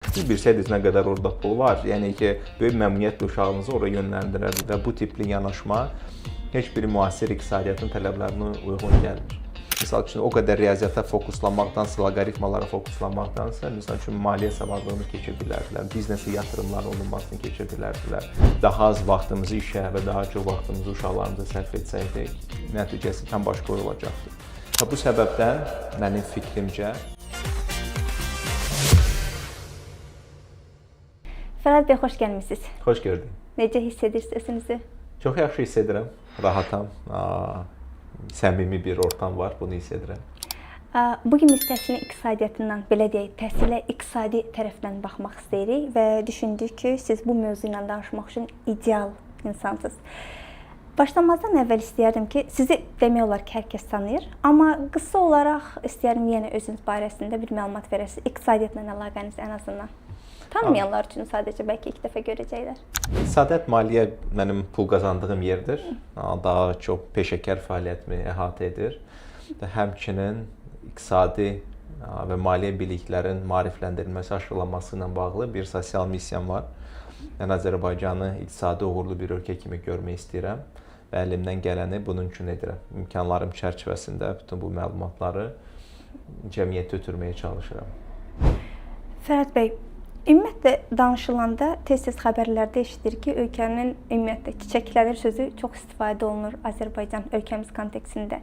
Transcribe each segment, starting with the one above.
Siz bilsəydiniz nə qədər orada pul var, yəni ki, böyük məmnuniyyətlə uşağınızı ora yönləndirərdi və bu tipli yanaşma heç bir müasir iqtisadiyyatın tələblərinə uyğun gəlmir. Misal üçün, o qədər riyaziyyata fokuslanmaqdansa, loqaritmalara fokuslanmaqdansa, misal üçün, maliyyə savadlığını keçə bilərdilər, biznesə yatırımlar olunmasını keçə bilərdilər. Daha az vaxtımızı işə və daha çox vaxtımızı uşaqlarımıza sərf etsəydik, nəticəsi tam başqa olacaqdı. Və bu səbəbdən mənim fikrimcə. Fərhad bəy, xoş gəlmisiniz. Xoş gördük. Necə hiss edirsiniz özünüzü? Çox yaxşı hiss edirəm, rahatam. Səmimi bir ortam var, bunu hiss edirəm. Bu gün biz təhsilin iqtisadiyyatından, belə deyək, təhsilə iqtisadi tərəfdən baxmaq istəyirik və düşündük ki, siz bu mövzu ilə danışmaq üçün ideal insansınız. Başlamazdan əvvəl istəyərdim ki, sizi demək olar ki, hər kəs tanıyır, amma qısa olaraq istəyərdim yenə özünüz barəsində bir məlumat verəsiniz, iqtisadiyyatla əlaqəniz ən azından. Tanımayanlar üçün sadəcə bəlkə ilk dəfə görəcəklər. İqtisadiyyat, maliyyə mənim pul qazandığım yerdir. Daha çox peşəkar fəaliyyətimi əhatə edir. Və həmçinin iqtisadi və maliyyə biliklərin maarifləndirilməsi, aşılanması ilə bağlı bir sosial missiyam var. Mən Azərbaycanı iqtisadi uğurlu bir ölkə kimi görmək istəyirəm və əlimdən gələni bunun üçün edirəm. İmkanlarım çərçivəsində bütün bu məlumatları cəmiyyətə ötürməyə çalışıram. Fərhad bəy, ümumiyyətlə danışılanda tez-tez xəbərlərdə eşidirik ki, ölkənin ümumiyyətlə çiçəklənir sözü çox istifadə olunur Azərbaycan ölkəmiz kontekstində.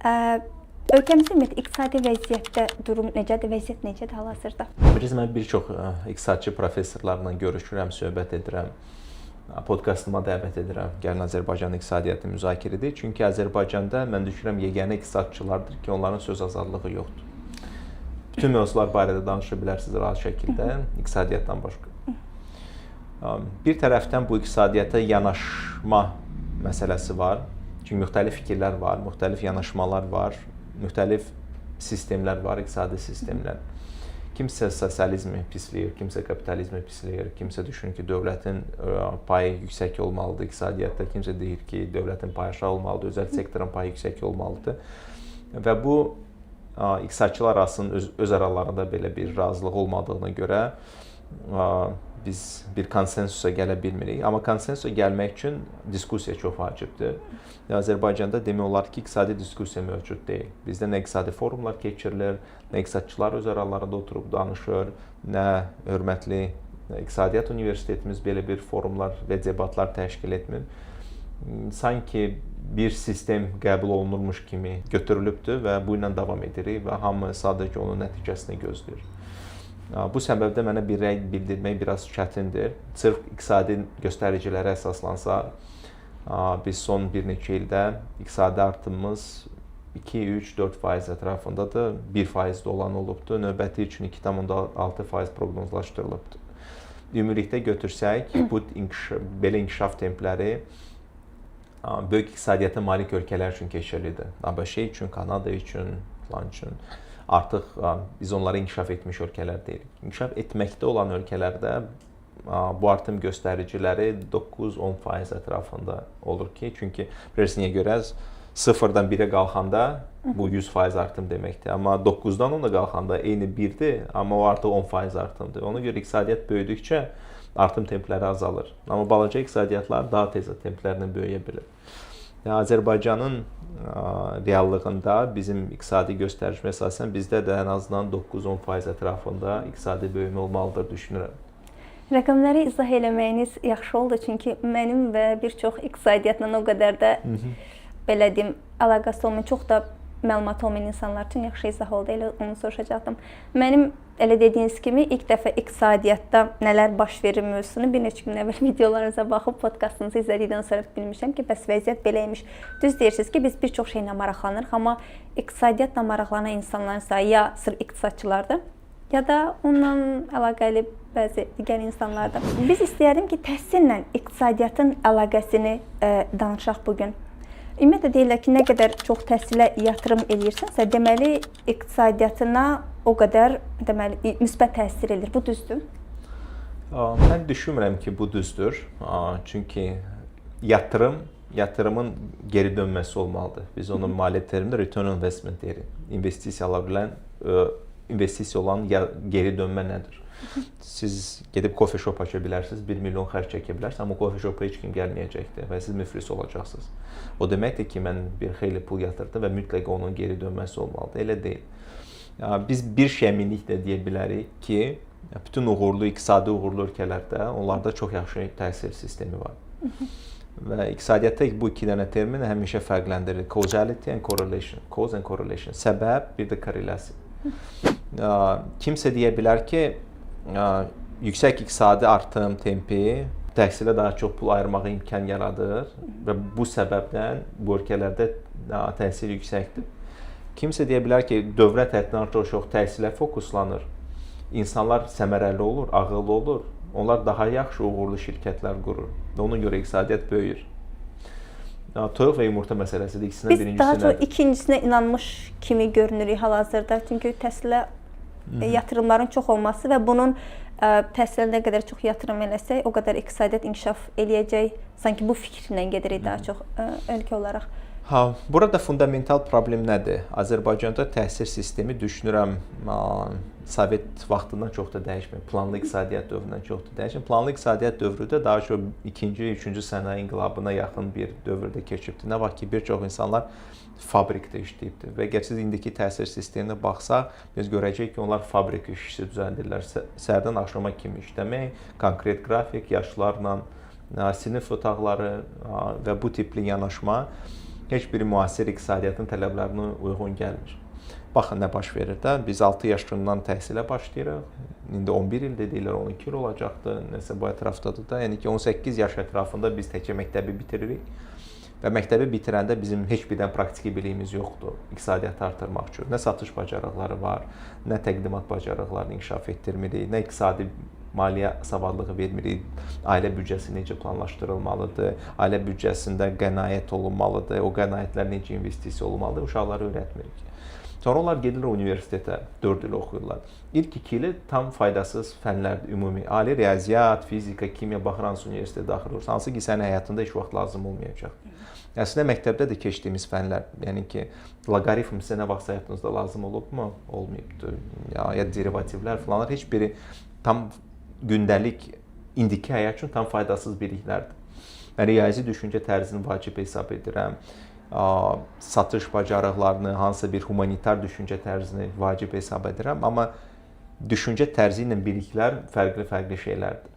Ölkəmizin ümumiyyətlə iqtisadi vəziyyətdə durum necədir, vəziyyət necədir hal-hazırda? Bilirsiniz, mən bir çox iqtisadçı professorlarla görüşürəm, söhbət edirəm. Podkastıma dəvət edirəm. Gəlin Azərbaycan iqtisadiyyatını müzakirə edək. Çünki Azərbaycanda mən düşünürəm yeganə iqtisadçılardır ki, onların söz azadlığı yoxdur. Bütün mövzular barədə danışa bilərsiniz rahat şəkildə, iqtisadiyyatdan başqa. Bir tərəfdən bu iqtisadiyyata yanaşma məsələsi var. Çünki müxtəlif fikirlər var, müxtəlif yanaşmalar var, müxtəlif sistemlər var, iqtisadi sistemlər. Kimsə sosializmi pisləyir, kimsə kapitalizmi pisləyir, kimsə düşünür ki, dövlətin payı yüksək olmalıdır iqtisadiyyatda, kimsə deyir ki, dövlətin payı aşağı olmalıdır, özəl sektorun payı yüksək olmalıdır. Və bu iqtisadçılar arasının öz aralarında belə bir razılıq olmadığına görə biz bir konsensusa gələ bilmirik. Amma konsensusa gəlmək üçün diskussiya çox vacibdir. Azərbaycanda demək olar ki, iqtisadi diskussiya mövcud deyil. Bizdə nə iqtisadi forumlar keçirilir, nə iqtisadçılar öz aralarında oturub danışır, nə hörmətli İqtisadiyyat Universitetimiz belə bir forumlar və debatlar təşkil etmir. Sanki bir sistem qəbul olunurmuş kimi götürülübdür və bu ilə davam edirik və hamı sadəcə onun nəticəsini gözləyir. Bu səbəbdə mənə bir rəy bildirmək biraz çətindir. Sırf iqtisadi göstəricilərə əsaslansa, biz son bir neçə ildə iqtisadi artımımız 2, 3, 4% ətrafındadır. 1% də olan olubdur. Növbəti üçün 2,6% proqnozlaşdırılıbdır. Ümumilikdə götürsək, bu belə inkişaf templəri böyük iqtisadiyyata malik ölkələr üçün keçərlidir. ABŞ üçün, Kanada üçün, filan üçün. Artıq biz onlara inkişaf etmiş ölkələr deyirik. İnkişaf etməkdə olan ölkələrdə bu artım göstəriciləri 9-10% ətrafında olur ki, çünki bilirsiniz niyə görə 0-dan 1-ə qalxanda bu 100% artım deməkdir. Amma 9-dan 10-a qalxanda eyni 1-dir, amma o artıq 10% artımdır. Ona görə iqtisadiyyat böyüdükcə artım templəri azalır. Amma balaca iqtisadiyyatlar daha tez templərlə böyüyə bilir. Yəni Azərbaycanın reallığında bizim iqtisadi göstəricimizə əsasən bizdə də ən azından 9-10% ətrafında iqtisadi böyümə olmalıdır düşünürəm. Rəqəmləri izah eləməyiniz yaxşı oldu, çünki mənim və bir çox iqtisadiyyatla o qədər də belə deyim, əlaqəsi olmayan, çox da məlumatı olmayan insanlar üçün yaxşı izah oldu. Elə onu soruşacaqdım. Mənim elə dediyiniz kimi ilk dəfə iqtisadiyyatda nələr baş verir mövzusunu bir neçə gün əvvəl videolarınıza baxıb podkastınızı izlədikdən sonra bilmişəm ki, bəs vəziyyət belə imiş. Düz deyirsiniz ki, biz bir çox şeylə maraqlanırıq, amma iqtisadiyyatla maraqlanan insanların sayı ya sırf iqtisadçılardır, ya da onunla əlaqəli bəzi digər insanlardır. Biz istəyərdim ki, təhsillə iqtisadiyyatın əlaqəsini danışaq bu gün. Ümumiyyətlə deyirlər ki, nə qədər çox təhsilə yatırım eləyirsənsə, deməli iqtisadiyyatına o qədər deməli müsbət təsir eləyir. Bu düzdür? Mən düşünmürəm ki, bu düzdür. Çünki yatırımın geri dönməsi olmalıdır. Biz onun maliyyə termində return on investment deyirik. İnvestisiyalar ilə investisiya olan geri dönmə nədir? Siz gedib coffee shop aça bilərsiniz, 1 milyon xərc çəkə bilərsiniz, amma coffee shopa heç kim gəlməyəcəkdir və siz müflis olacaqsınız. O deməkdir ki, mən bir xeyli pul yatırdım və mütləq onun geri dönməsi olmalıdır. Elə deyil. Biz bir şey əminliklə deyə bilərik ki, bütün uğurlu, iqtisadi uğurlu ölkələrdə onlarda çox yaxşı təhsil sistemi var. Və iqtisadiyyatda bu iki dənə termin həmişə fərqləndirilir. Causality and correlation. Cause and correlation. Səbəb, bir də korrelyasiya. Kimsə deyə bilər ki, yüksək iqtisadi artım tempi təhsilə daha çox pul ayırmağa imkan yaradır və bu səbəbdən bu ölkələrdə təhsil yüksəkdir. Kimsə deyə bilər ki, dövlət həddindən artıq çox təhsilə fokuslanır. İnsanlar səmərəli olur, ağıllı olur. Onlar daha yaxşı uğurlu şirkətlər qurur. Və ona görə iqtisadiyyat böyüyür. Toyuq və yumurta məsələsidir. İkisindən Biz birincisi daha çox nədir? ikincisinə inanmış kimi görünürük hal-hazırda. Çünki təhsilə yatırımların çox olması və bunun təhsilə nə qədər çox yatırım eləsək, o qədər iqtisadiyyat inkişaf eləyəcək. Sanki bu fikirlə gedirik daha çox ölkə olaraq. Ha, burada fundamental problem nədir? Azərbaycanda təhsil sistemi düşünürəm Sovet vaxtından çox da dəyişmir. Planlı iqtisadiyyat dövründən çox da dəyişmir. Planlı iqtisadiyyat dövrü də daha çox ikinci, üçüncü sənaye inqilabına yaxın bir dövrdə keçibdi. Nə vaxt ki, bir çox insanlar fabrikdə işləyibdi. Və əgər siz indiki təhsil sisteminə baxsaq, biz görəcəyik ki, onlar fabrik işçisi düzəldirlər. Səhərdən axşama kimi işləmək, konkret qrafik, yaşlarla sinif otaqları və bu tipli yanaşma heç biri müasir iqtisadiyyatın tələblərinə uyğun gəlmir. Baxın nə baş verir də. Biz 6 yaşından təhsilə başlayırıq. İndi 11 il dediklər, 12 il olacaqdı. Nəsə bu ətrafdadır da. Yəni ki, 18 yaş ətrafında biz təkcə məktəbi bitiririk. Və məktəbi bitirəndə bizim heç bir dənə praktiki biliyimiz yoxdur iqtisadiyyatı artırmaq üçün. Nə satış bacarıqları var, nə təqdimat bacarıqlarını inkişaf etdirmirik, nə iqtisadi maliyyə savadlığı vermirik. Ailə büdcəsi necə planlaşdırılmalıdır, ailə büdcəsində qənaət olunmalıdır, o qənaətlər necə investisiya olunmalıdır, uşaqlara öyrətmirik. Sonra onlar gedirlər universitetə, 4 il oxuyurlar. İlk 2 ili tam faydasız fənlərdir ümumi. Ali riyaziyyat, fizika, kimya, baxır hansı universitetə daxil olursan, hansı ki sənin həyatında heç vaxt lazım olmayacaq. Əslində məktəbdə də keçdiyimiz fənlər, yəni ki, loqaritm sizə nə vaxtsa həyatınızda lazım olubmu? Olmayıbdır. Ya derivativlər falanlar heç biri tam gündəlik indiki həyat üçün tam faydasız biliklərdir. Mən riyazi düşüncə tərzini vacib hesab edirəm. Satış bacarıqlarını, hansısa bir humanitar düşüncə tərzini vacib hesab edirəm, amma düşüncə tərzi ilə biliklər fərqli-fərqli şeylərdir.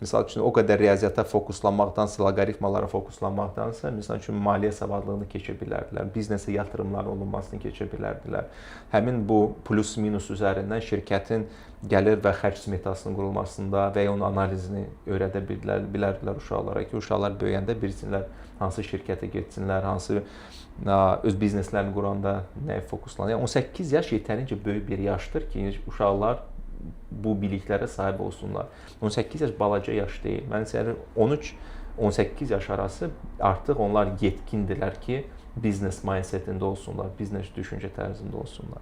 Misal üçün, o qədər riyaziyyata fokuslanmaqdansa, loqaritmalara fokuslanmaqdansa, misal üçün, maliyyə savadlığını keçə bilərdilər, biznesə yatırımların olunmasını keçə bilərdilər. Həmin bu plus-minus üzərindən şirkətin gəlir və xərc smetasının qurulmasında və ya onun analizini öyrədə bilərdilər uşaqlara ki, uşaqlar böyüyəndə bilsinlər hansı şirkətə getsinlər, hansı öz bizneslərini quranda nəyə fokuslanır. Yəni 18 yaş yetərincə böyük bir yaşdır ki, uşaqlar bu biliklərə sahib olsunlar. 18 yaş balaca yaş deyil. Mən sənə 13-18 yaş arası artıq onlar yetkindirlər ki, biznes mindsetində olsunlar, biznes düşüncə tərzində olsunlar.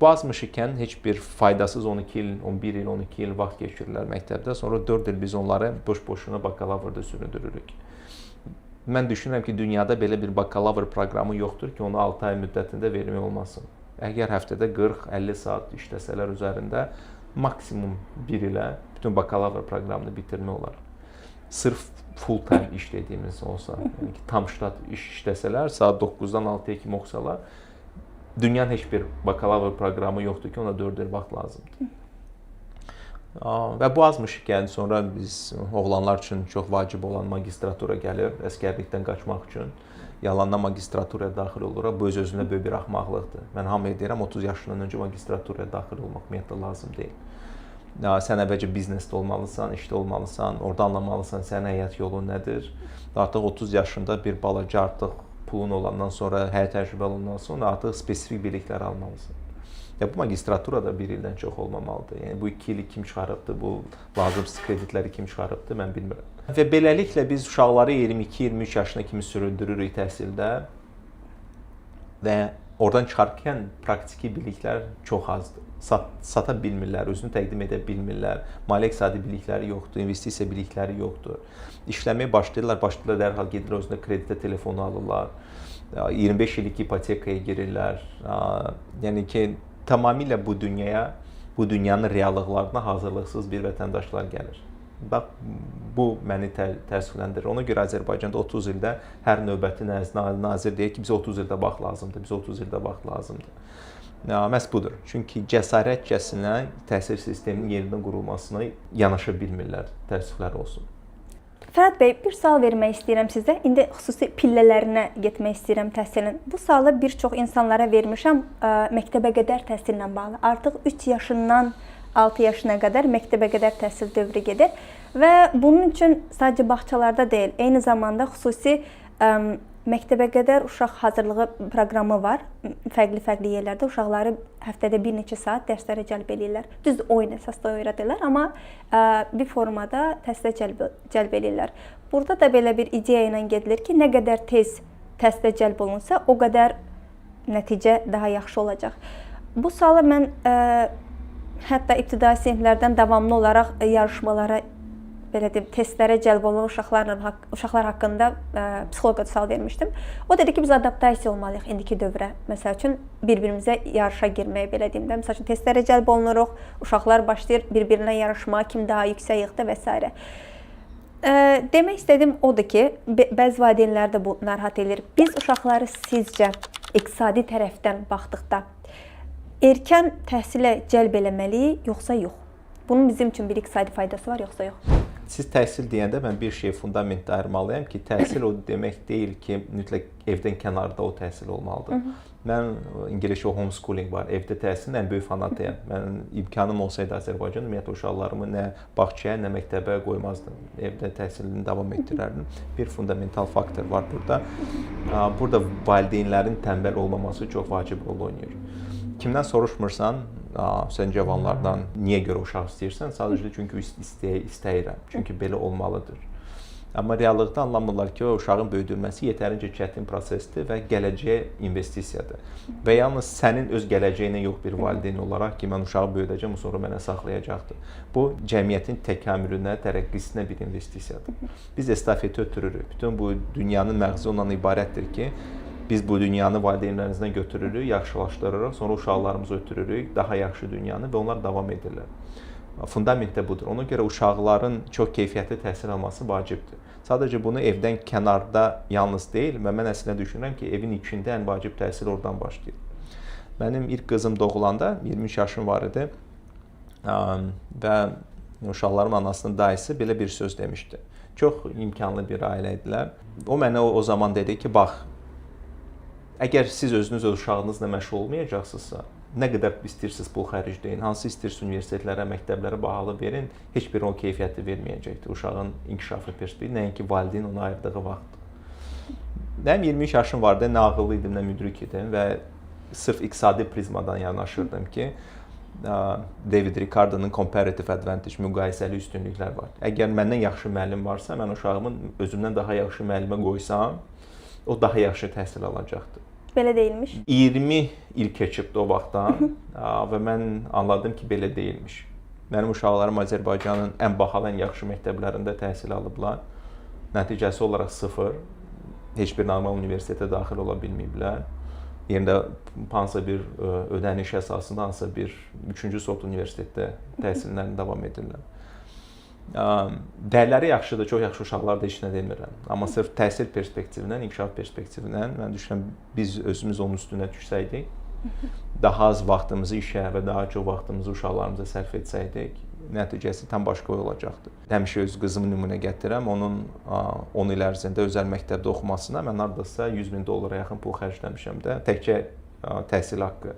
Bu azmış ikən heç bir faydasız 12 il, 11 il, 12 il vaxt keçirirlər məktəbdə. Sonra 4 il biz onları boş-boşuna bakalavrda süründürürük. Mən düşünürəm ki, dünyada belə bir bakalavr proqramı yoxdur ki, onu 6 ay müddətində vermək olmasın. Əgər həftədə 40-50 saat işləsələr üzərində maksimum 1 ilə bütün bakalavr proqramını bitirmək olar. Sırf full time iş dediyimiz olsa, yəni ki, tam ştat iş işləsələr, saat 9-dan 6-ya kimi oxusalar, dünyanın heç bir bakalavr proqramı yoxdur ki, ona 4 il vaxt lazımdır. Və bu azmış ikən sonra biz oğlanlar üçün çox vacib olan magistratura gəlir, əsgərlikdən qaçmaq üçün. Yalandan magistraturaya daxil oluruq. Bu öz-özünə böyük bir axmaqlıqdır. Mən hamıya deyirəm, 30 yaşından öncə magistraturaya daxil olmaq ümumiyyətlə lazım deyil. Sən əvvəlcə biznesdə olmalısan, işdə olmalısan, orada anlamalısan sənin həyat yolun nədir. Artıq 30 yaşında bir balaca artıq pulun olandan sonra, həyat təcrübəli olandan sonra artıq spesifik biliklər almalısan. Ya bu magistratura da bir ildən çox olmamalıdır. Yəni bu 2 ili kim çıxarıbdır, bu lazımsız kreditləri kim çıxarıbdır, mən bilmirəm. Və beləliklə biz uşaqları 22-23 yaşına kimi süründürürük təhsildə və oradan çıxarkən praktiki biliklər çox azdır. Sata bilmirlər, özünü təqdim edə bilmirlər, maliyyə iqtisadi bilikləri yoxdur, investisiya bilikləri yoxdur. İşləməyə başlayırlar, dərhal gedirlər özünə kreditə telefonu alırlar. 25 illik ipotekaya girirlər. Yəni ki, tamamilə bu dünyaya Bu dünyanın reallıqlarına hazırlıqsız bir vətəndaşlar gəlir. Bax, bu məni təəssüfləndirir. Ona görə Azərbaycanda 30 ildə hər növbəti nazir deyir ki, bizə 30 ildə vaxt lazımdır, bizə 30 ildə vaxt lazımdır. Məhz budur. Çünki cəsarətcəsinə təhsil sisteminin yenidən qurulmasına yanaşa bilmirlər, təəssüflər olsun. Fərhad bəy, bir sual vermək istəyirəm sizə. İndi xüsusi pillələrinə getmək istəyirəm təhsilin. Bu sualı bir çox insanlara vermişəm məktəbə qədər təhsillə bağlı. Artıq 3 yaşından 6 yaşına qədər məktəbə qədər təhsil dövrü gedir və bunun üçün sadəcə bağçalarda deyil, eyni zamanda xüsusi məktəbə qədər uşaq hazırlığı proqramı var. Fərqli-fərqli yerlərdə uşaqları həftədə bir neçə saat dərslərə cəlb eləyirlər. Düz oyun əsasda öyrədirlər, amma bir formada təhsilə cəlb eləyirlər. Burada da belə bir ideya ilə gedilir ki, nə qədər tez təhsilə cəlb olunsa, o qədər nəticə daha yaxşı olacaq. Bu sualı mən hətta ibtidai siniflərdən davamlı olaraq yarışmalara, belə deyim, testlərə cəlb olan uşaqlar haqqında psixoloqa sual vermişdim. O dedi ki, biz adaptasiya olmalıyıq indiki dövrə. Məsəl üçün, bir-birimizə yarışa girməyə, belə deyim də. Məsəl üçün, testlərə cəlb olunuruq, uşaqlar başlayır bir-birinə yarışmağa, kim daha yüksək yığdı və s. Demək istədiyim odur ki, bəzi valideynlər də bu narahat edir. Biz uşaqları sizcə iqtisadi tərəfdən baxdıqda erkən təhsilə cəlb eləməliyik, yoxsa yox? Bunun bizim üçün bir iqtisadi faydası var, yoxsa yox? Siz təhsil deyəndə mən bir şey fundamentdə ayırmalıyam ki, təhsil o demək deyil ki, mütləq evdən kənarda o təhsil olmalıdır. Mən ingiliscə homeschooling var, evdə təhsilin ən böyük fanatıyam. Mən imkanım olsaydı Azərbaycanda ümumiyyətlə uşaqlarımı nə bağçaya, nə məktəbə qoymazdım. Evdə təhsilini davam etdirərdim. Bir fundamental faktor var burada. Burada valideynlərin tənbəl olmaması çox vacib rol oynayır. Kimdən soruşmursan, sən cavanlardan niyə görə uşaq istəyirsən? Sadəcə çünki istəyirəm. Çünki belə olmalıdır. Amma reallıqda anlamırlar ki, o uşağın böyüdülməsi yetərincə çətin prosesdir və gələcəyə investisiyadır. Və yalnız sənin öz gələcəyinə yox bir valideyn olaraq ki, mən uşağı böyüdəcəm, sonra mənə saxlayacaqdır. Bu, cəmiyyətin təkamülünə, tərəqqisinə bir investisiyadır. Biz estafeti ötürürük. Bütün bu dünyanın məğzi ondan ibarətdir ki, biz bu dünyanı valideynlərimizdən götürürük, yaxşılaşdırırıq, sonra uşaqlarımızı ötürürük, daha yaxşı dünyanı və onlar davam edirlər. Fundament də budur. Ona görə uşaqların çox keyfiyyətli təhsil alması vacibdir. Sadəcə bunu evdən kənarda yalnız deyil və mən əslində düşünürəm ki, evin içində ən vacib təhsil oradan başlayır. Mənim ilk qızım doğulanda 23 yaşım var idi və uşaqlarım anasının dayısı belə bir söz demişdi. Çox imkanlı bir ailə idilər. O mənə o zaman dedi ki, bax, əgər siz özünüz öz uşağınızla məşğul olmayacaqsınızsa, nə qədər istəyirsiniz pul xərcləyin, hansı istəyirsiniz universitetlərə, məktəblərə bahalı verin, heç bir o keyfiyyəti verməyəcəkdir uşağın inkişafı perspektivi, nəinki valideyn ona ayırdığı vaxt. Mənim 23 yaşım vardı, nə ağıllı idim, nə müdrik idim və sırf iqtisadi prizmadan yanaşırdım ki, David Ricardo'nun comparative advantage, müqayisəli üstünlüklər var. Əgər məndən yaxşı müəllim varsa, mən uşağımın özümdən daha yaxşı müəllimə qoysam, o daha yaxşı təhsil alacaqdır. Belə deyilmiş. 20 il keçibdi o vaxtdan və mən anladım ki, belə deyilmiş. Mənim uşaqlarım Azərbaycanın ən bahalı, ən yaxşı məktəblərində təhsil alıblar. Nəticəsi olaraq sıfır. Heç bir normal universitetə daxil ola bilməyiblər. Yerində hansısa bir ödəniş əsasında hansısa bir 3-cü sort universitetdə təhsillərini davam edirlər. Dəyərləri yaxşıdır, çox yaxşı uşaqlar da heç nə demirəm. Amma sırf təhsil perspektivindən, inkişaf perspektivindən mən düşünürəm biz özümüz onun üstünə düşsəydik, daha az vaxtımızı işə və daha çox vaxtımızı uşaqlarımıza sərf etsəydik, nəticəsi tam başqa olacaqdı. Həmişə öz qızımı nümunə gətirirəm. Onun 10 il ərzində özəl məktəbdə oxumasına mən hardasa 100.000 dollara yaxın pul xərcləmişəm də. Təkcə təhsil haqqı,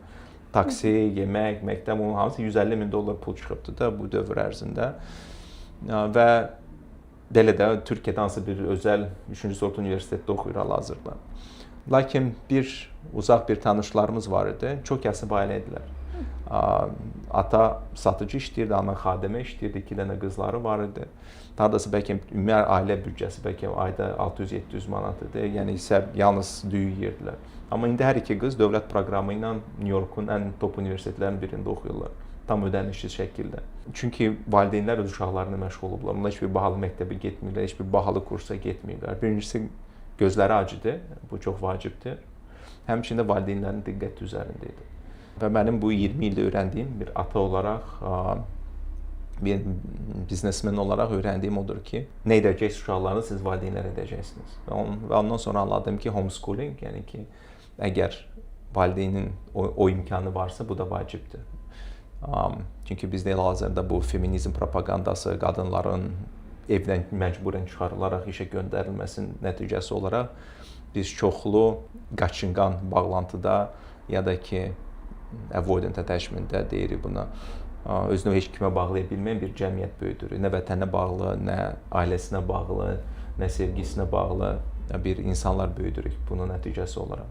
taksi, yemək, məktəb, onun hamısı 150.000 dollar pul çıxıbdı da bu dövr ərzində. Və belə də Türkiyədə hansısa bir özəl 3-cü sort universitetdə oxuyur hal-hazırda. Lakin bir uzaq bir tanışlarımız var idi. Çox kasıb ailə idilər. Ata satıcı işləyirdi, ana xadimə işləyirdi, 2 dənə qızları var idi. Hardasa bəlkə ümumi ailə büdcəsi bəlkə ayda 600-700 manat idi. Yəni isə yalnız düyü yeyirdilər. Amma indi hər iki qız dövlət proqramı ilə New Yorkun ən top universitetlərinin birində oxuyurlar. Tam ödənişsiz şəkildə. Çünki valideynlər öz uşaqlarına məşğul olublar. Onlar heç bir bahalı məktəbə getmirlər, heç bir bahalı kursa getməyiblər. Birincisi, gözləri acıdır. Bu çox vacibdir. Həmçinin də valideynlərin diqqəti üzərində idi. Və mənim bu 20 ildə öyrəndiyim bir ata olaraq, bir biznesmen olaraq öyrəndiyim odur ki, nə edəcəksiniz uşaqlarınız, siz valideynlər edəcəksiniz. Və ondan sonra anladım ki, homeschooling, yəni ki, əgər valideynin o imkanı varsa, bu da vacibdir. Çünki bizdə hal-hazırda bu feminizm propagandası, qadınların evdən məcburən çıxarılaraq işə göndərilməsinin nəticəsi olaraq biz çoxlu qaçınqan bağlantıda ya da ki, avoidant attachment-də deyirik buna, özünü heç kimə bağlaya bilməyən bir cəmiyyət böyüdürük. Nə vətənə bağlı, nə ailəsinə bağlı, nə sevgisinə bağlı bir insanlar böyüdürük bunun nəticəsi olaraq.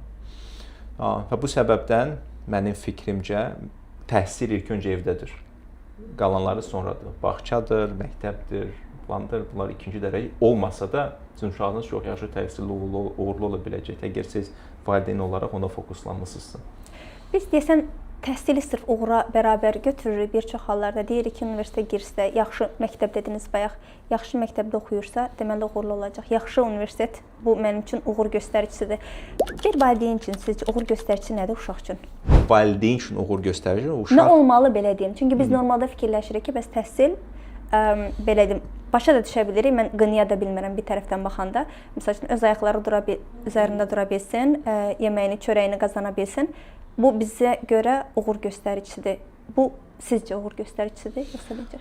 Və bu səbəbdən mənim fikrimcə təhsil ilk öncə evdədir. Qalanları sonradır. Bağçadır, məktəbdir, plandır. Bunlar ikinci dərəcə olmasa da sizin uşağınız çox yaxşı təhsilli, uğurlu ola biləcək, əgər siz valideyn olaraq ona fokuslanmısınızsa. Biz deyəsən təhsili sırf uğura bərabər götürürük bir çox hallarda. Deyirik ki, universitetə girsə, yaxşı məktəb dediniz bayaq, yaxşı məktəbdə oxuyursa, deməli uğurlu olacaq. Yaxşı universitet bu mənim üçün uğur göstəricisidir. Bir valideyn üçün sizcə uğur göstəricisi nədir uşaq üçün? Valideyn üçün uğur göstərici uşaq. Nə olmalı belə deyim? Çünki biz normalda fikirləşirik ki, bəs təhsil belə deyim, başa da düşə bilirik. Mən qınaya da bilmirəm bir tərəfdən baxanda. Məsəl üçün öz ayaqları üzərində dura bilsin, yeməyini, çörəyini qazana bilsin. Bu bizə görə uğur göstəricisidir. Bu sizcə uğur göstəricisidir yoxsa necə?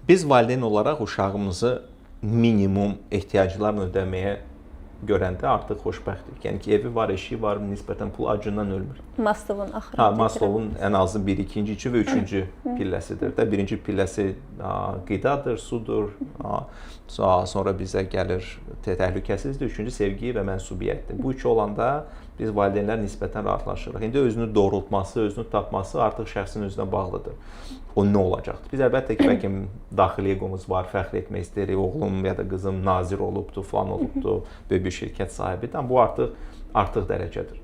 Biz valideyn olaraq uşağımızı minimum ehtiyaclarını ödəməyə görəndə artıq xoşbəxtik. Yəni ki, evi var, eşiyi var, nisbətən pul acından ölmür. Maslowun axırı. Hə, Maslowun ən azı 1, 2-ci, 3 və 3-cü pilləsidir də. Birinci pilləsi qidadır, sudur. Sonra bizə gəlir təhlükəsizdir, 3-cü sevgi və mənsubiyyətdir. Bu üçü olanda biz valideynlər nisbətən rahatlaşırıq. İndi özünü doğrultması, özünü tapması artıq şəxsin özünə bağlıdır. O nə olacaqdır? Biz əlbəttə ki, bəlkə daxili eqomuz var, fəxr etmək istəyirik, oğlum ya da qızım nazir olubdu, falan olubdu, böyük bir şirkət sahibidir. Amma bu artıq dərəcədir.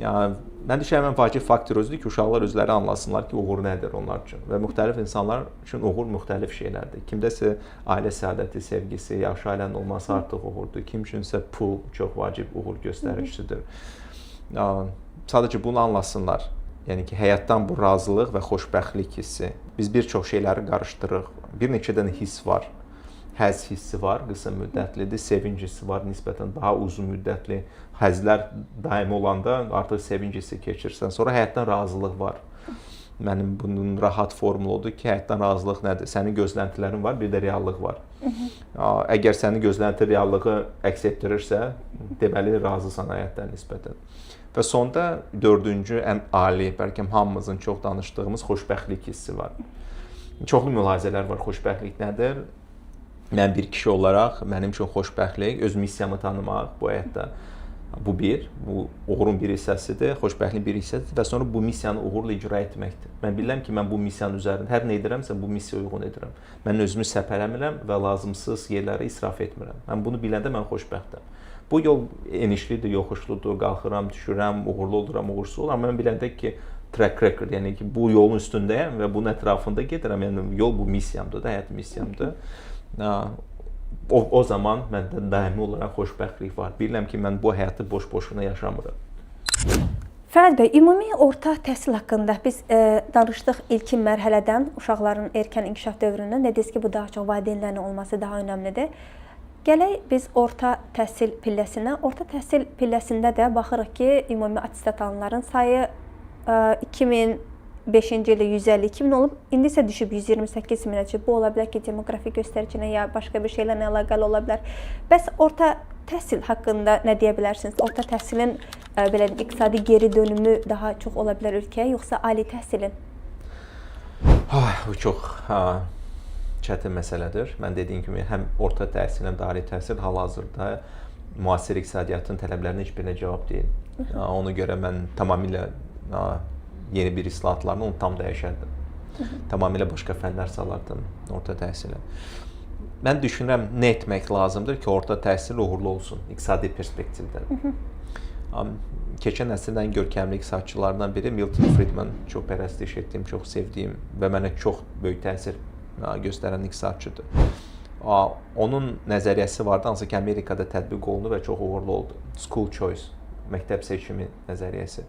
Yəni, mən düşünürəm, ən vacib faktor özüdür ki, uşaqlar özləri anlasınlar ki, uğur nədir onlar üçün. Və müxtəlif insanlar üçün uğur müxtəlif şeylərdir. Kimdəsə ailə səadəti, sevgisi, yaxşı ailənin olması artıq uğurdur. Kim üçünsə pul çox vacib uğur göstəricisidir. Sadəcə bunu anlasınlar. Yəni ki, həyatdan bu razılıq və xoşbəxtlik hissi. Biz bir çox şeyləri qarışdırırıq. Bir neçə dənə hiss var. Həzz hissi var, qısa müddətlidir, sevinc hissi var, nisbətən daha uzun müddətli. Həzzlər daimi olanda artıq sevinc hissi keçirsən. Sonra həyatdan razılıq var. Mənim bunun rahat formulu odur ki, həyatdan razılıq nədir? Sənin gözləntilərin var, bir də reallıq var. Əgər sənin gözlənti reallığı əks etdirirsə, deməli razısan həyatdan nisbətən. Və sonda dördüncü, ən ali, bəlkə hamımızın çox danışdığımız xoşbəxtlik hissi var. Çoxlu mülahizələr var, xoşbəxtlik nədir? Mən bir kişi olaraq, mənim üçün xoşbəxtlik, öz missiyamı tanımaq bu həyatda. Bu bir, bu uğurun bir hissəsidir, xoşbəxtliyin bir hissəsidir və sonra bu missiyanı uğurla icra etməkdir. Mən bilirəm ki, mən bu missiyanın üzərində hər nə edirəmsə, bu missiyaya uyğun edirəm. Mən özümü səpələmirəm və lazımsız yerlərə israf etmirəm. Mən bunu biləndə mən xoşbəxtəm. Bu yol enişlidir, yoxuşludur, qalxıram, düşürəm, uğurlu oluram, uğursuz oluram. Mən biləndə ki, track record, yəni ki, bu yolun üstündəyəm və bunun ətrafında gedirəm. Yəni yol bu missiyamdır da, həyat missiyamdır. O zaman məndə daimi olaraq xoşbəxtlik var. Bilirəm ki, mən bu həyatı boş-boşuna yaşamıram. Fərhad bəy, ümumi orta təhsil haqqında biz danışdıq ilkin mərhələdən, uşaqların erkən inkişaf dövründən. Dediniz ki, bu daha çox valideynlərin olması daha önəmlidir. Gələk biz orta təhsil pilləsinə. Orta təhsil pilləsində də baxırıq ki, ümumi attestat alanların sayı 2005-ci ildə 152 min olub, indi isə düşüb 128 minə düşüb. Bu ola bilər ki, demoqrafi göstəricinə ya başqa bir şeylərlə əlaqəli ola bilər. Bəs orta təhsil haqqında nə deyə bilərsiniz? Orta təhsilin belə deyim, iqtisadi geri dönümü daha çox ola bilər ölkəyə, yoxsa ali təhsilin? Bu çox çətin məsələdir. Mən dediyim kimi, həm orta təhsil, həm də ali təhsil hal-hazırda müasir iqtisadiyyatın tələblərinə heç birinə cavab deyil. Ona görə mən tamamilə yeni bir islahatlarla onu tam dəyişərdim. Tamamilə başqa fənlər salardım orta təhsilə. Mən düşünürəm, nə etmək lazımdır ki, orta təhsil uğurlu olsun iqtisadi perspektivdən. Keçən əsrin ən görkəmli iqtisadçılarından biri Milton Friedman, çox pərəstiş etdiyim, çox sevdiyim və mənə çox böyük təsir göstərən iqtisadçıdır. Onun nəzəriyyəsi vardı, hansı ki, Amerikada tətbiq olundu və çox uğurlu oldu. School choice, məktəb seçimi nəzəriyyəsi.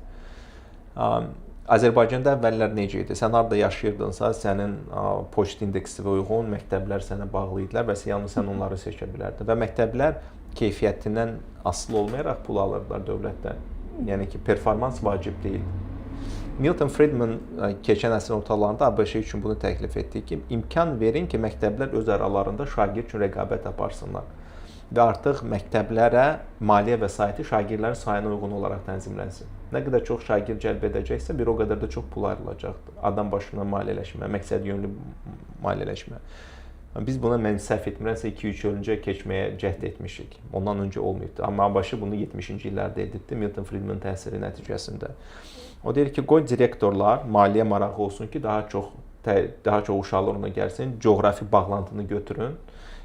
Azərbaycanda əvvəllər necə idi? Sən harda yaşayırdınsa, sənin poçt indeksinə uyğun məktəblər sənə bağlı idilər və yalnız sən onları seçə bilərdin. Və məktəblər keyfiyyətindən asılı olmayaraq pul alırdılar dövlətdən. Yəni ki, performans vacib deyildi. Milton Friedman keçən əsrin ortalarında ABŞ üçün bunu təklif etdi ki, imkan verin ki, məktəblər öz aralarında şagird üçün rəqabət aparsınlar və artıq məktəblərə maliyyə vəsaiti şagirdlərin sayına uyğun olaraq tənzimlənsin. Nə qədər çox şagird cəlb edəcəksə, bir o qədər də çox pul ayrılacaqdır. Adam başına maliyyələşmə, məqsədyönlü maliyyələşmə. Biz buna, mən səhv etmirəmsə, 2-3 il öncə keçməyə cəhd etmişik. Ondan öncə olmayıbdı. Amma ABŞ bunu 70-ci illərdə edibdi Milton Friedman təsiri nəticəsində. O deyir ki, qoy direktorlar maliyyə marağı olsun ki, daha çox uşaqlar ona gəlsin, coğrafi bağlantını götürün,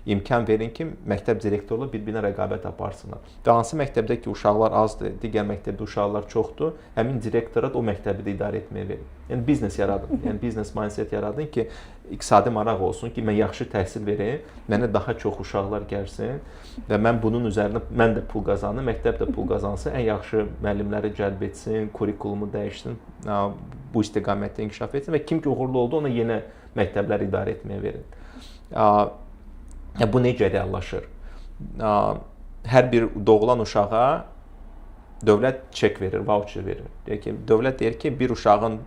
imkan verin ki, məktəb direktorları bir-birinə rəqabət aparsınlar. Və hansı məktəbdə ki, uşaqlar azdır, digər məktəbdə uşaqlar çoxdur, həmin direktora da o məktəbi də idarə etməyə verin. Yəni biznes yaradın. Yəni biznes mindset yaradın ki, iqtisadi maraq olsun ki, mən yaxşı təhsil verim, mənə daha çox uşaqlar gəlsin və mən bunun üzərinə mən də pul qazanım, məktəb də pul qazansın, ən yaxşı müəllimləri cəlb etsin, kurikulumu dəyişsin, bu istiqamətdə inkişaf etsin və kim ki uğurlu oldu, ona yenə məktəblər idarə etməyə verin. Bu necə reallaşır? Hər bir doğulan uşağa dövlət çek verir, voucher verir. Deyir ki, dövlət deyir ki, bir uşağın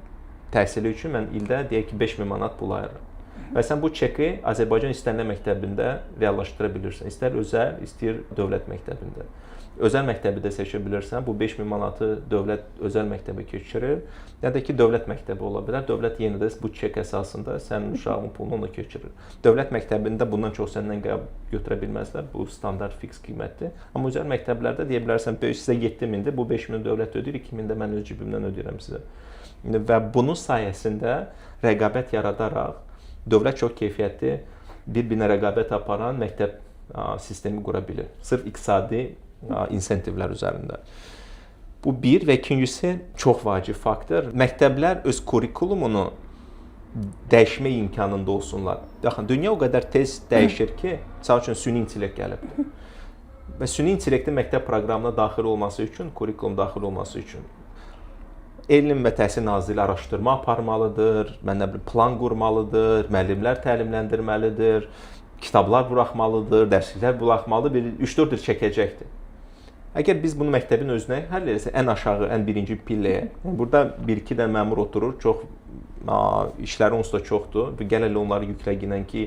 təhsili üçün mən ildə, deyək ki, 5000 manat pul ayırıram. Və sən bu çeki Azərbaycan istənilən məktəbində reallaşdıra bilirsən. İstər özəl, istəyir dövlət məktəbində. Özəl məktəbi də seçə bilirsən. Bu 5000 manatı dövlət özəl məktəbə keçirir. Ya da ki, dövlət məktəbi ola bilər. Dövlət yenə də bu çek əsasında sənin uşağın pulunu ona keçirir. Dövlət məktəbində bundan çox səndən götürə bilməzlər. Bu standart fiks qiymətdir. Amma özəl məktəblərdə deyə bilərsən, sizə 7000-dir, bu 5000 dövlət ödəyir, 2000 də mən öz cibimdən ödəyirəm sizə. Və bunun sayəsində rəqabət yaradaraq dövlət çox keyfiyyətli, bir-birinə rəqabət aparan məktəb sistemi qura bilir. Sırf iqtisadi insentivlər üzərində. Bu bir və ikincisi çox vacib faktor. Məktəblər öz kurikulumunu dəyişmək imkanında olsunlar. Baxın, dünya o qədər tez dəyişir ki, məsəl üçün süni intellekt gəlibdir. Və süni intellektin məktəb proqramına daxil olması üçün, kurikulum daxil olması üçün Elm və Təhsil Nazirliyi araşdırma aparmalıdır, mən nə bilim plan qurmalıdır, müəllimlər təlimləndirməlidir, kitablar buraxmalıdır, dərsliklər buraxmalıdır, bir 3-4 il çəkəcəkdir. Əgər biz bunu məktəbin özünə həll eləsək, ən aşağı, ən birinci pilləyə, yəni burada bir-iki də məmur oturur, çox işləri onsuz da çoxdur. Və gəl elə onları yükləginən ki,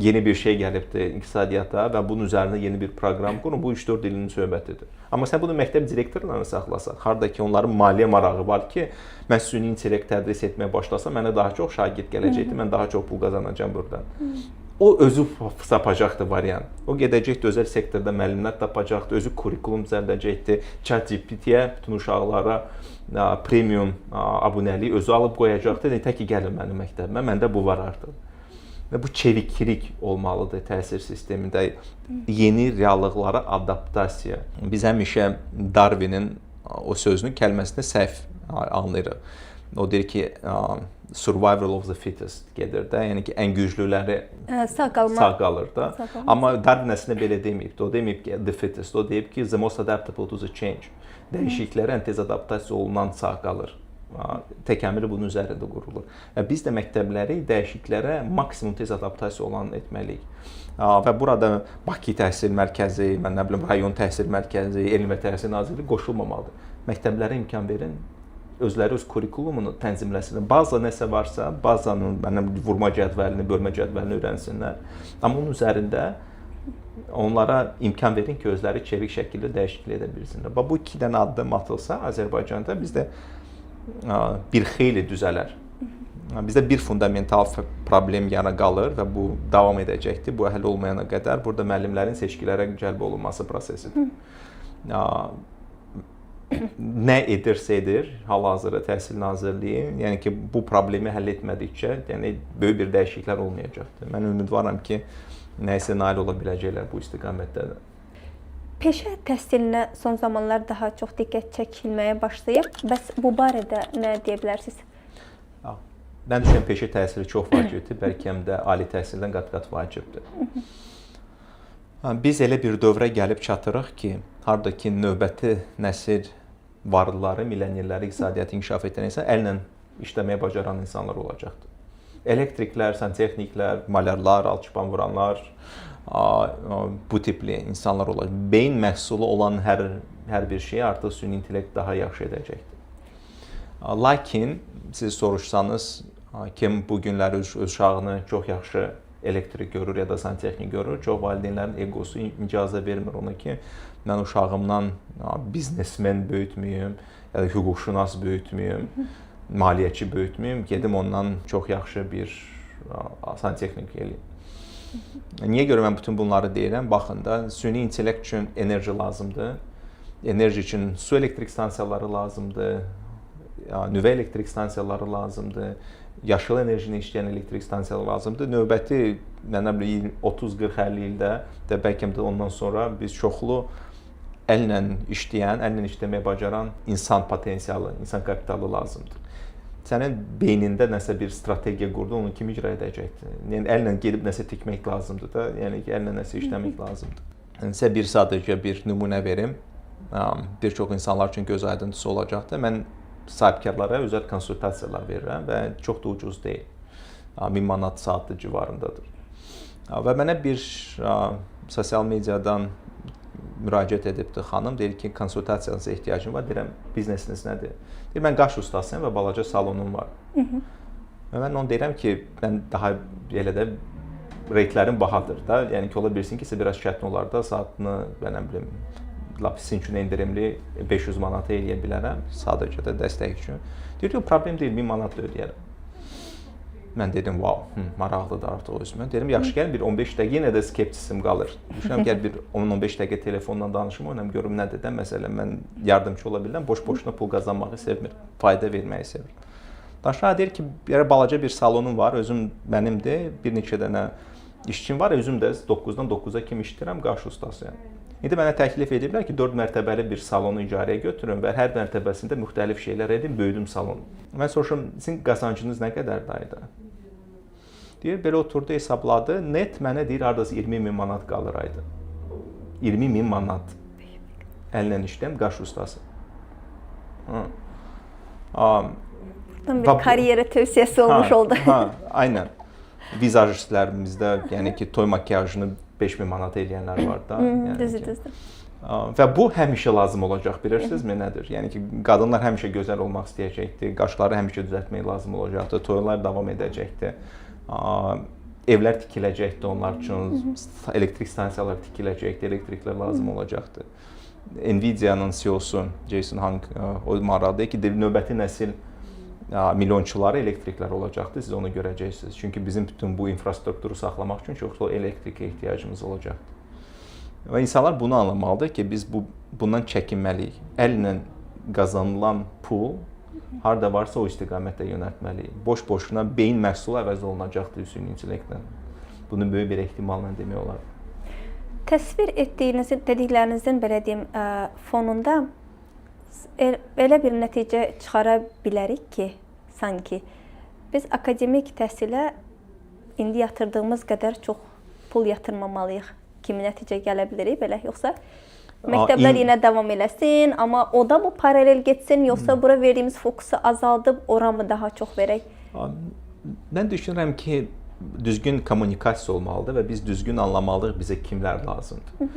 yeni bir şey gəlibdir iqtisadiyyata və bunun üzərinə yeni bir proqram qurun. Bu 3-4 ilin söhbətidir. Amma sən bunu məktəb direktorlarına saxlasan, harda ki onların maliyyə marağı var ki, mən süni intellekt tədris etməyə başlasam, mənə daha çox şagird gələcəkdir, mən daha çox pul qazanacağam burdan. O özü tapacaqdır variant. O gedəcəkdir, özəl sektorda müəllimlər tapacaqdır, özü kurikulum düzəldəcəkdir. ChatGPT-yə bütün uşaqlara premium abunəlik özü alıb qoyacaqdır. Deyir ki, gəlin mənim məktəbimə, məndə bu var artıq. Və bu çeviklik olmalıdır təhsil sistemində, yeni reallıqlara adaptasiya. Biz həmişə Darwinin o sözünü, kəlməsini səhv anlayırıq. O deyir ki, survival of the fittest gedir də, yəni ki, ən güclüləri sağ qalma sağ qalır da. Sağ qalma. Amma Darwin əslində belə deməyibdi. O deməyib ki, the fittest. O deyib ki, the most adaptable to the change. Dəyişikliklərə ən tez adaptasiya olunan sağ qalır. Təkəmmülü bunun üzərində qurulur. Və biz də məktəbləri dəyişikliklərə maksimum tez adaptasiya olan etməliyik. Və burada Bakı Təhsil Mərkəzi, mən nə bilim rayon təhsil mərkəzi, Elm və Təhsil Nazirliyi qoşulmamalıdır. Məktəblərə imkan verin, özləri öz kurikulumunu tənzimləsinlər. Baza nəsə varsa, bazanın mənim vurma cədvəlini, bölmə cədvəlini öyrənsinlər. Amma onun üzərində onlara imkan verin ki, özləri çevik şəkildə dəyişiklik edə bilsinlər. Bax bu iki dənə addım atılsa Azərbaycanda bizdə bir xeyli düzələr. Bizdə bir fundamental problem yana qalır və bu davam edəcəkdir. Bu həll olmayana qədər burada müəllimlərin seçkilərə cəlb olunması prosesidir. Nə edirsə edir, hal-hazırda Təhsil Nazirliyi, yəni ki, bu problemi həll etmədikcə, yəni böyük bir dəyişikliklər olmayacaqdır. Mən ümidvaram ki, nəyisə nail ola biləcəklər bu istiqamətdə də. Peşə təhsilinə son zamanlar daha çox diqqət çəkilməyə başlayıb. Bəs bu barədə nə deyə bilərsiniz? Mən düşünürəm peşə təhsili çox vacibdir, bəlkə həm də ali təhsildən qat-qat vacibdir. Biz elə bir dövrə gəlib çatırıq ki, harda ki növbəti nəsil varlıları, milyonerləri, iqtisadiyyatı inkişaf etdirən insan əllə işləməyə bacaran insanlar olacaqdır. Elektriklər, santexniklər, malyarlar, alçıpan vuranlar, bu tipli insanlar olacaq. Beyin məhsulu olan hər bir şeyi artıq süni intellekt daha yaxşı edəcəkdir. Lakin siz soruşsanız, kim bu günləri öz uşağını çox yaxşı elektrik görür ya da santexnik görür, çox valideynlərin egosu icazə vermir ona ki, mən uşağımdan biznesmen böyütməyim, ya da hüquqşünas böyütməyim, maliyyəçi böyütməyim, gedim ondan çox yaxşı bir santexnik eləyim. Niyə görə mən bütün bunları deyirəm? Baxın da, süni intellekt üçün enerji lazımdır. Enerji üçün su elektrik stansiyaları lazımdır, nüvə elektrik stansiyaları lazımdır, yaşıl enerjini işləyən elektrik stansiyaları lazımdır. Növbəti, mən nə bilim, 30, 40, 50 ildə də bəlkə də ondan sonra biz çoxlu əllə işləyən, əllə işləməyə bacaran insan potensialı, insan kapitalı lazımdır. Sənin beynində nəsə bir strategiya qurdu, onu kim icra edəcəkdir? Yəni əllə gedib nəsə tikmək lazımdır da, yəni ki, əllə nəsə işləmək lazımdır. Yəni sizə bir sadəcə bir nümunə verim. Bir çox insanlar üçün göz aydıntısı olacaqdır. Mən sahibkarlara özəl konsultasiyalar verirəm və çox da ucuz deyil. 1000 manat saatı civarındadır. Və mənə bir sosial mediadan müraciət edibdi xanım, deyir ki, konsultasiyanıza ehtiyacım var. Deyirəm, biznesiniz nədir? Deyir, mən qaş ustasıyam və balaca salonum var. Və mən onu deyirəm ki, mən daha elə də reytlərim bahadır da. Yəni ki, ola bilsin ki, sizə biraz çətin olar da, saatını, mən nə bilim, lap sizin üçün endirimli 500 manata eləyə bilərəm, sadəcə də dəstək üçün. Deyir ki, problem deyil, 1000 manat da ödəyərəm. Mən dedim, wow, maraqlıdır artıq özümə. Dedim, yaxşı, gəl bir 15 dəqiqə, yenə də skeptisizm qalır. Düşünürəm, gəl bir 10-15 dəqiqə telefonla danışım, onunla görüm nədir də, məsələn, mən yardımçı ola bilirəm, boş-boşuna pul qazanmağı sevmirəm, fayda verməyi sevirəm. Danışıq deyir ki, bir balaca bir salonum var, özüm mənimdir, bir neçə dənə işçim var, özüm də 9-dan 9-a kimi işləyirəm, qaş ustasıyam. İndi mənə təklif ediblər ki, 4 mərtəbəli bir salonu icarəyə götürün və hər mərtəbəsində müxtəlif şeylər edin, böyüdüm salonu. Mən soruşuram, sizin qazancınız nə qədərdir ayda? Deyir, belə oturdu, hesabladı. Net mənə deyir, hardasa 20 min manat qalır ayda. 20 min manat. Əllə işləyəm, qaş ustası. Buradan bir karyera tövsiyəsi olmuş oldu. Ha, aynen. Vizajistlərimizdə, yəni ki, toy makiyajını 5000 manat eləyənlər var da. Yəni düzdür, düzdür. Və bu həmişə lazım olacaq, bilirsinizmi nədir? Yəni ki, qadınlar həmişə gözəl olmaq istəyəcəkdir, qaşları həmişə düzəltmək lazım olacaqdır, toylar davam edəcəkdir. Evlər tikiləcəkdir onlar üçün, elektrik stansiyaları tikiləcəkdir, elektriklər lazım olacaqdır. Nvidia-nın CEO-su Jason Hung o maraqlıdır ki, növbəti nəsil milyonçuları elektriklər olacaqdır, siz onu görəcəksiniz. Çünki bizim bütün bu infrastrukturu saxlamaq üçün çoxlu elektrikə ehtiyacımız olacaqdır. Və insanlar bunu anlamalıdır ki, biz bundan çəkinməliyik. Əllə qazanılan pul harda varsa o istiqamətdə yönəltməliyik. Boş-boşuna beyin məhsulu əvəz olunacaqdır süni intellektlə. Bunu böyük bir ehtimalla demək olar. Təsvir etdiyinizin, dediklərinizin belə deyim, fonunda elə bir nəticə çıxara bilərik ki, sanki biz akademik təhsilə indi yatırdığımız qədər çox pul yatırmamalıyıq kimi nəticə gələ bilirik belə, yoxsa məktəblər yenə davam eləsin, amma o da mı paralel getsin, yoxsa bura verdiyimiz fokusu azaldıb ora mı daha çox verək? Mən düşünürəm ki, düzgün kommunikasiya olmalıdır və biz düzgün anlamalıyıq bizə kimlər lazımdır.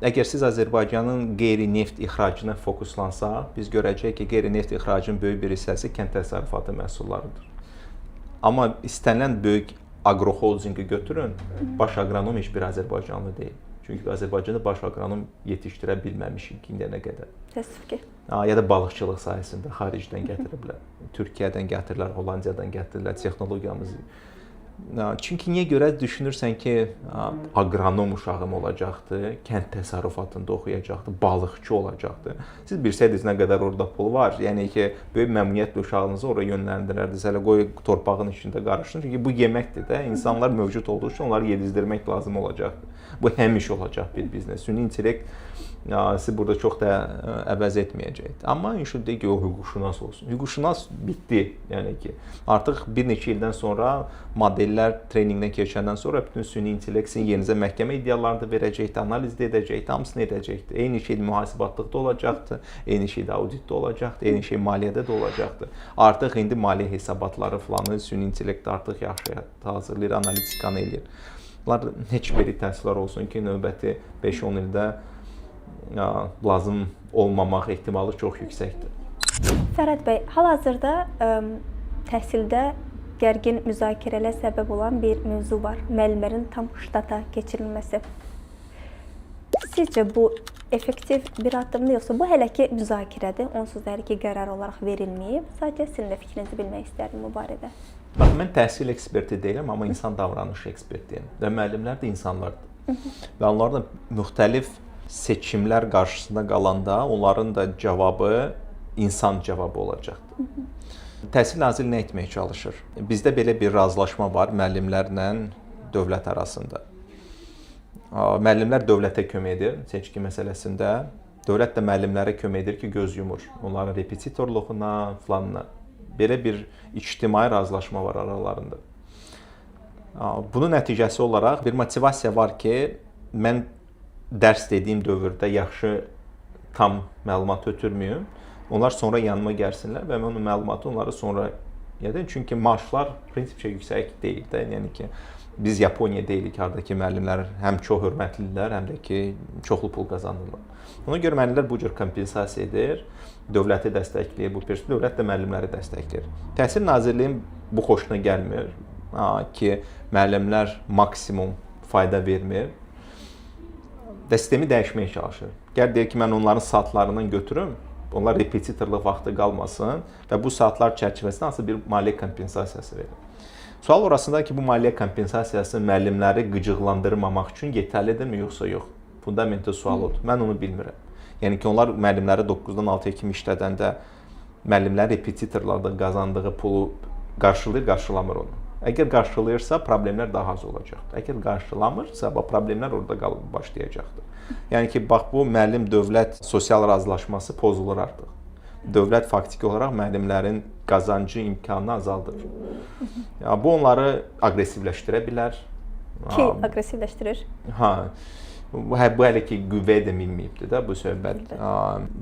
Əgər siz Azərbaycanın qeyri-neft ixracına fokuslansaq, biz görəcəyik ki, qeyri-neft ixracının böyük bir hissəsi kənd təsərrüfatı məhsullarıdır. Amma istənilən böyük aqroholdinqi götürün, baş aqronom heç bir Azərbaycanlı deyil. Çünki Azərbaycanda baş aqronom yetişdirə bilməmişik indiyənə qədər. Təəssüf ki. Ya da balıqçılıq sahəsində xaricdən gətiriblər. Türkiyədən gətirirlər, Hollandiyadan gətirirlər, texnologiyamız. Çünki niyə görə düşünürsən ki, aqronom uşağım olacaqdı, kənd təsərrüfatında oxuyacaqdı, balıqçı olacaqdı. Siz bilsəydiniz nə qədər orada pul var, yəni ki, böyük məmnuniyyətlə uşağınızı ora yönləndirərdiniz. Hələ qoy torpağın içində qarışsın. Çünki bu yeməkdir də. İnsanlar mövcud olduğu üçün onları yedizdirmək lazım olacaqdı. Bu həmişə olacaq bir biznes. Süni intellekt sizi burada çox da əvəz etməyəcəkdir. Amma inşallah deyir ki, o hüquqşünas olsun. Hüquqşünas bitdi. Yəni ki, artıq bir neçə ildən sonra modellər Modellər treninqdən keçəndən sonra bütün süni intellekt sizin yerinizə məhkəmə iddialarını da verəcəkdir, analiz də edəcəkdir, hamısını edəcəkdir. Eyni şey mühasibatlıqda olacaqdır, eyni şey də auditdə olacaqdır, eyni şey maliyyədə də olacaqdır. Artıq indi maliyyə hesabatları filanı süni intellekt artıq yaxşı hazırlayır, analitikanı eləyir. Bunlar heç biri təəssüflər olsun ki, növbəti 5-10 ildə lazım olmamaq ehtimalı çox yüksəkdir. Fərhad bəy, hal-hazırda təhsildə gərgin müzakirələrə səbəb olan bir mövzu var. Müəllimlərin tam ştata keçirilməsi. Sizcə bu effektiv bir addımdır, yoxsa bu hələ ki müzakirədir, onsuz da hələ ki qərar olaraq verilməyib? Sadəcə sizin də fikrinizi bilmək istərdim bu barədə. Bax, mən təhsil eksperti deyiləm, amma insan davranışı ekspertiyəm və müəllimlər də insanlardır. Və onlar da müxtəlif seçimlər qarşısında qalanda onların da cavabı insan cavabı olacaqdır. Təhsil Nazirliyi nə etməyə çalışır? Bizdə belə bir razılaşma var müəllimlərlə dövlət arasında. Müəllimlər dövlətə kömək edir seçki məsələsində. Dövlət də müəllimlərə kömək edir ki, göz yumur. Onların repetitorluğuna, filanına. Belə bir ictimai razılaşma var aralarında. Bunun nəticəsi olaraq bir motivasiya var ki, mən dərs dediyim dövrdə yaxşı tam məlumat ötürmüyüm. Onlar sonra yanıma gəlsinlər və mən o məlumatı onlara sonra gətirəm. Çünki maaşlar prinsipcə yüksək deyil də. Yəni ki, biz Yaponiya deyilik, hardakı müəllimlər həm çox hörmətlidirlər, həm də ki, çoxlu pul qazanırlar. Ona görə müəllimlər bu cür kompensasiya edir, dövləti dəstəkləyir bu perspektiv, dövlət də müəllimləri dəstəkləyir. Təhsil Nazirliyinin bu xoşuna gəlmir ki, müəllimlər maksimum fayda vermir və sistemi dəyişməyə çalışır. Gəl deyir ki, mən onların saatlarından götürüm, onlar repetitorluq vaxtı qalmasın və bu saatlar çərçivəsində hansı bir maliyyə kompensasiyası verir. Sual orasındadır ki, bu maliyyə kompensasiyası müəllimləri qıcıqlandırmamaq üçün yetərlidirmi yoxsa yox? Fundamental sual odur. Mən onu bilmirəm. Yəni ki, onlar müəllimləri 9-dan 6-ya kimi işlədəndə müəllimlər repetitorlardan qazandığı pulu qarşılayır, qarşılamır onu. Əgər qarşılayırsa, problemlər daha az olacaqdır. Əgər qarşılamırsa, bax problemlər orada qalıb başlayacaqdır. Yəni ki, bax bu müəllim dövlət sosial razılaşması pozulur artıq. Dövlət faktiki olaraq müəllimlərin qazancı imkanını azaldır. Ya bu onları aqressivləşdirə bilər. Ki, aqressivləşdirir. Hə. Bu hələ ki qüvvəyə də minməyibdir də bu söhbət.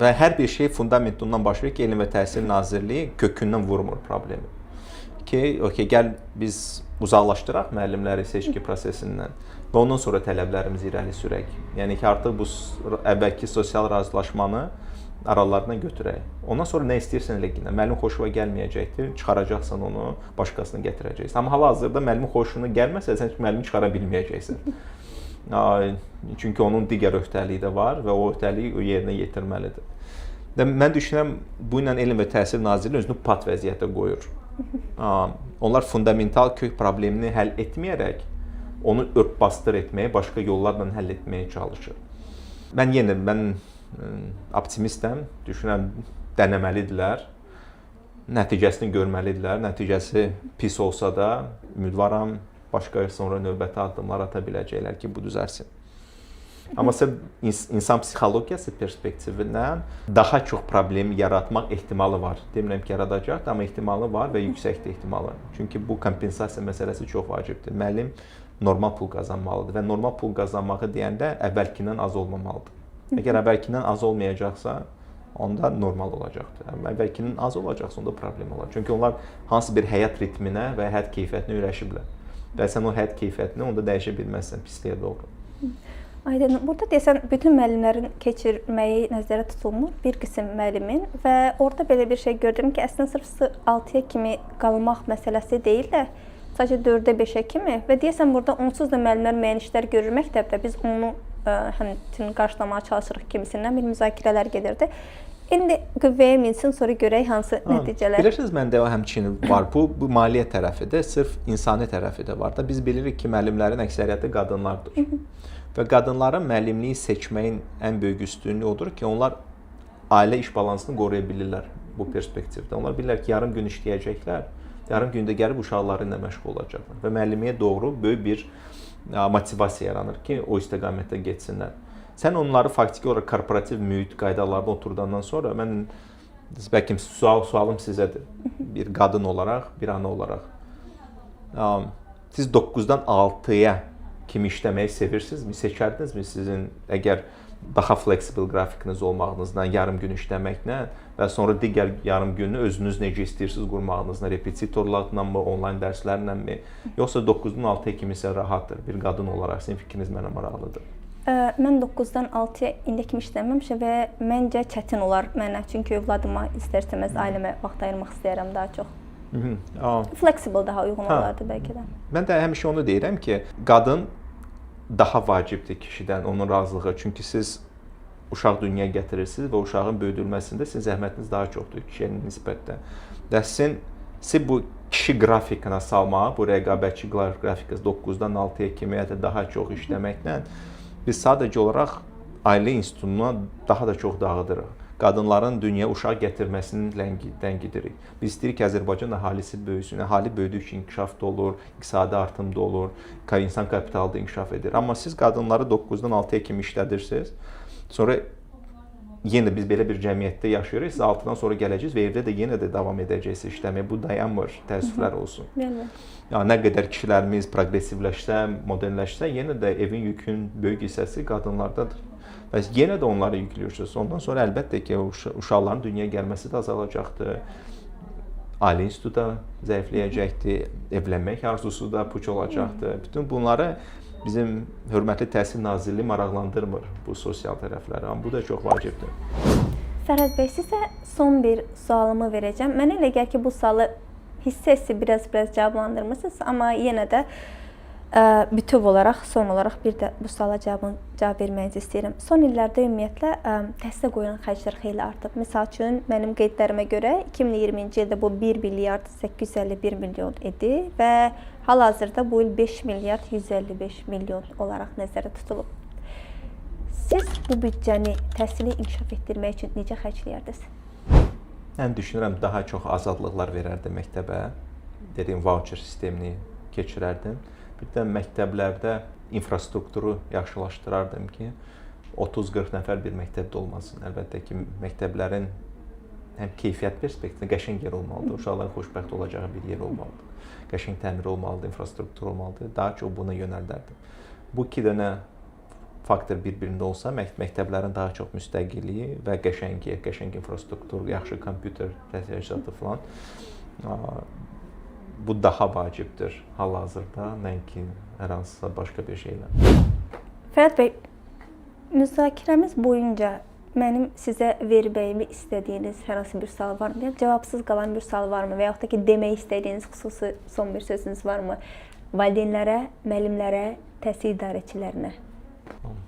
Və hər bir şey fundament ondan başlayır ki, Elm və Təhsil Nazirliyi kökündən vurmur problemi. Ki, okey, gəl biz uzaqlaşdıraq müəllimləri seçki prosesindən və ondan sonra tələblərimizi irəli sürək. Yəni ki, artıq bu əvvəlki sosial razılaşmanı aralarına götürək. Ondan sonra nə istəyirsən elə ginə. Müəllim xoşuna gəlməyəcəkdir, çıxaracaqsan onu, başqasını gətirəcəksən. Amma hal-hazırda müəllimin xoşuna gəlməsə, sən heç müəllimi çıxara bilməyəcəksən. Çünki onun digər öhdəliyi də var və o öhdəliyi o yerinə yetirməlidir. Və mən düşünürəm, bu ilə Elm və Təhsil Nazirliyi özünü pat vəziyyətə qoyur. Onlar fundamental kök problemini həll etməyərək onu ört-basdır etməyə, başqa yollarla həll etməyə çalışır. Mən yenə optimistəm. Düşünürəm dənəməlidirlər. Nəticəsini görməlidirlər. Nəticəsi pis olsa da ümidvaram başqa sonra növbəti addımlar ata biləcəklər ki, bu düzəlsin. Amma insan psixologiyası perspektivindən daha çox problem yaratmaq ehtimalı var. Demirəm ki, yaradacaq, amma ehtimalı var və yüksəkdir ehtimalı. Çünki bu kompensasiya məsələsi çox vacibdir. Müəllim normal pul qazanmalıdır və normal pul qazanmağı deyəndə əvvəlkindən az olmamalıdır. Əgər əvvəlkindən az olmayacaqsa, onda normal olacaqdır. Amma əvvəlkindən az olacaqsa, onda problem olar. Çünki onlar hansı bir həyat ritminə və həyat keyfiyyətinə öyrəşiblər. Və sən o həyat keyfiyyətini onda dəyişə bilməzsən pisliyə doğru. Aydın, burada deyəsən bütün müəllimlərin keçirməyi nəzərdə tutulmur, bir qism müəllimin və orada belə bir şey gördüm ki, əslində sırf 6-ya kimi qalmaq məsələsi deyil də, sadəcə 4-ə 5-ə kimi və deyəsən burada onsuz da müəllimlər müəyyən işlər görür məktəbdə. Biz onu həmçinin qarşılamağa çalışırıq kimisindən bir müzakirələr gedirdi. İndi qüvvəyə minsin, sonra görək hansı nəticələr. Bilirsiniz, məndə o həmçinin var. Bu maliyyə tərəfi də, sırf insani tərəfi də var da. Biz bilirik ki, müəllimlərin əksəriyyəti qadınlardır. Və qadınların müəllimliyi seçməyin ən böyük üstünlüyü odur ki, onlar ailə iş balansını qoruya bilirlər bu perspektivdə. Onlar bilirlər ki, yarım gün işləyəcəklər, yarım gündə gəlib uşaqları ilə məşğul olacaqlar və müəllimliyə doğru böyük bir motivasiya yaranır ki, o istiqamətdə getsinlər. Sən onları faktiki olaraq korporativ mühit qaydalarına oturdandan sonra mən bəlkə sualım sizədir. Bir qadın olaraq, bir ana olaraq. Siz 9-dan 6-ya kimi işləməyi sevirsinizmi? Seçərdinizmi sizin əgər daha fleksibil qrafikiniz olmağınızdan, yarım gün işləməklə və sonra digər yarım günü özünüz necə istəyirsiniz qurmağınızla, repetitorlarla mı, onlayn dərslərlə mi, yoxsa 9-dan 6-ya kimisə rahatdır? Bir qadın olaraq sizin fikriniz mənə maraqlıdır. Mən 9-dan 6-ya indi kimi işləməmişəm və məncə çətin olar mənə. Çünki övladıma istər-istəməz ailəmə vaxt ayırmaq istəyirəm daha çox. Flexible daha uyğun olardı bəlkə də. Mən də həmişə onu deyirəm ki, qadın daha vacibdir kişidən, onun razılığı. Çünki siz uşaq dünyaya gətirirsiniz və uşağın böyüdülməsində sizin zəhmətiniz daha çoxdur kişiyə nisbətdə. Və sizin siz bu kişi qrafikına salmağı, bu rəqabətçi qrafikası 9-dan 6-ya kimi ya da daha çox işləməklə biz sadəcə olaraq ailə institutunu daha da çox dağıdırıq. Qadınların dünyaya uşaq gətirməsini ləngidirik. Biz istəyirik ki, Azərbaycan əhalisi böyüsün. Əhali böyüdükcə inkişaf da olur, iqtisadi artım da olur, insan kapitalı da inkişaf edir. Amma siz qadınları 9-dan 6-ya kimi işlədirsiniz. Sonra yenə biz belə bir cəmiyyətdə yaşayırıq. Siz 6-dan sonra gələcəksiniz və evdə də yenə də davam edəcəksiniz işləməyə. Bu dayanmır, təəssüflər olsun. Bəli. Yəni nə qədər kişilərimiz proqressivləşsə, modernləşsə, yenə də evin yükünün böyük hissəsi qadınlardadır. Və yenə də onları yüklüyürsünüz. Ondan sonra əlbəttə ki, uşaqların dünyaya gəlməsi də azalacaqdır. Ailə institutu da zəifləyəcəkdir, evlənmək arzusu da puç olacaqdır. Bütün bunları bizim hörmətli Təhsil Nazirliyi maraqlandırmır, bu sosial tərəfləri. Amma bu da çox vacibdir. Fərhad bəy, sizə son bir sualımı verəcəm. Mənə elə gəlir ki, bu sualı hissə-hissə biraz cavablandırmısınız, amma yenə də bütöv olaraq, son olaraq bir də bu suala cavab verməyinizi istəyirəm. Son illərdə ümumiyyətlə təhsilə qoyulan xərclər xeyli artıb. Məsəl üçün, mənim qeydlərimə görə 2020-ci ildə bu 1 milyard 851 milyon idi və hal-hazırda bu il 5 milyard 155 milyon olaraq nəzərdə tutulub. Siz bu büdcəni təhsili inkişaf etdirmək üçün necə xərcləyərdiniz? Mən düşünürəm, daha çox azadlıqlar verərdim məktəbə. Dediyim voucher sistemini keçirərdim. Bir də məktəblərdə infrastrukturu yaxşılaşdırardım ki, 30-40 nəfər bir məktəbdə olmasın. Əlbəttə ki, məktəblərin həm keyfiyyət perspektivində qəşəng yer olmalıdır, uşaqların xoşbəxt olacağı bir yer olmalıdır. Qəşəng təmir olmalıdır, infrastruktur olmalıdır. Daha çox buna yönəldərdim. Bu iki dənə faktor bir-birində olsa, məktəblərin daha çox müstəqilliyi və qəşəng yer, qəşəng infrastruktur, yaxşı kompüter təchizatı falan, bu daha vacibdir hal-hazırda, nəinki hər hansısa başqa bir şeylə. Fərhad bəy, müzakirəmiz boyunca mənim sizə verməyimi istədiyiniz hər hansı bir sual varmı? Yəni, cavabsız qalan bir sual varmı? Və yaxud da ki, demək istədiyiniz xüsusi son bir sözünüz varmı? Valideynlərə, müəllimlərə, təhsil idarəçilərinə.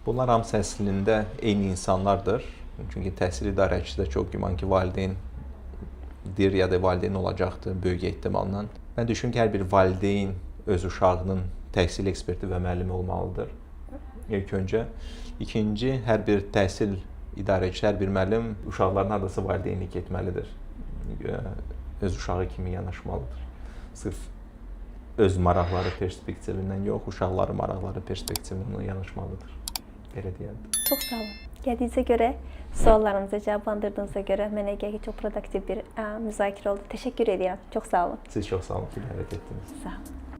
Bunlar hamısı əslində eyni insanlardır. Çünki təhsil idarəçisi də çox güman ki, valideyndir ya da valideyn olacaqdır böyük ehtimalla. Mən düşünürəm ki, hər bir valideyn öz uşağının təhsil eksperti və müəllimi olmalıdır. İlk öncə. İkinci, hər bir təhsil idarəçisi, hər bir müəllim uşaqların hardasa valideynlik etməlidir. Öz uşağı kimi yanaşmalıdır. Sırf öz maraqları perspektivindən yox, uşaqların maraqları perspektivindən yanaşmalıdır. Belə deyərdim. Çox sağ olun. Gəldiyinizə görə, suallarımıza cavablandırdığınıza görə mənə gəlir ki, çox produktiv bir müzakirə oldu. Təşəkkür edirəm. Çox sağ olun. Siz çox sağ olun ki, dəvət etdiniz. Sağ olun.